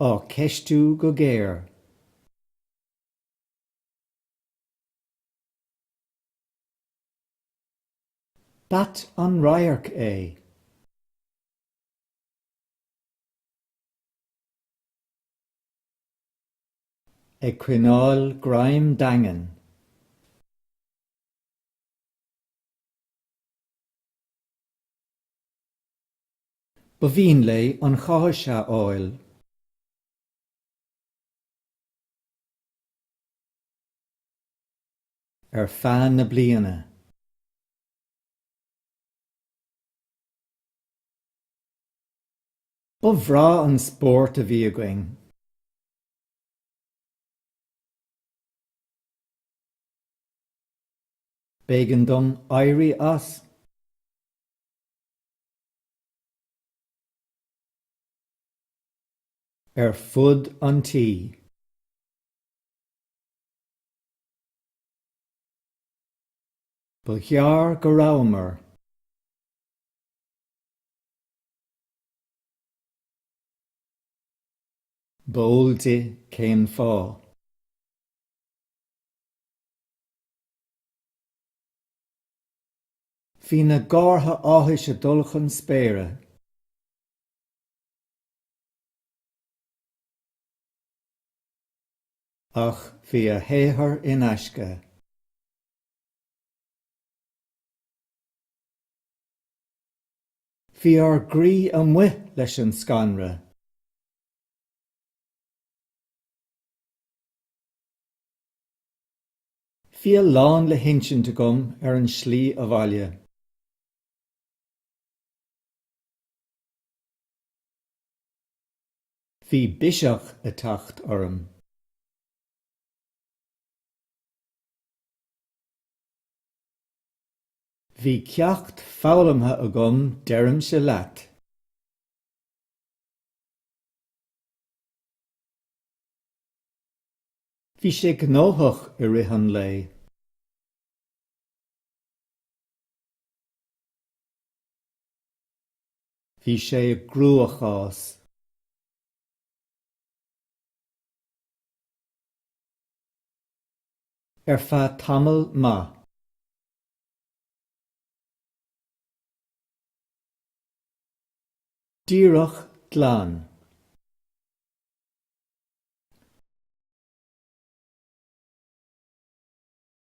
Á ceistiú go géar. B'ait an radharc é. Ag coinneáil greim daingean. Ba mhian léi an cháis a fháil. Ar feadh na bliana. Ba bhreá an spórt a bhí againn. B'éigean dom éirí as. Ar fud an tí. Ba ghearr go rabhamar. B'eol di cén fáth. Bhí na gártha áthais ag dul chun spéire. Ach bhí a shaothar in aisce. Bhí ár gcroí amuigh leis an scanradh. Bhí a lán le hinsint agam ar an slí abhaile. Bhí biseach ag teacht orm. Bhí ceacht foghlamtha agam deirimse leat. Bhí sé gnóthach i rith an lae. Bhí sé i gcruachás. Ar feadh tamall maith. Díreach glan.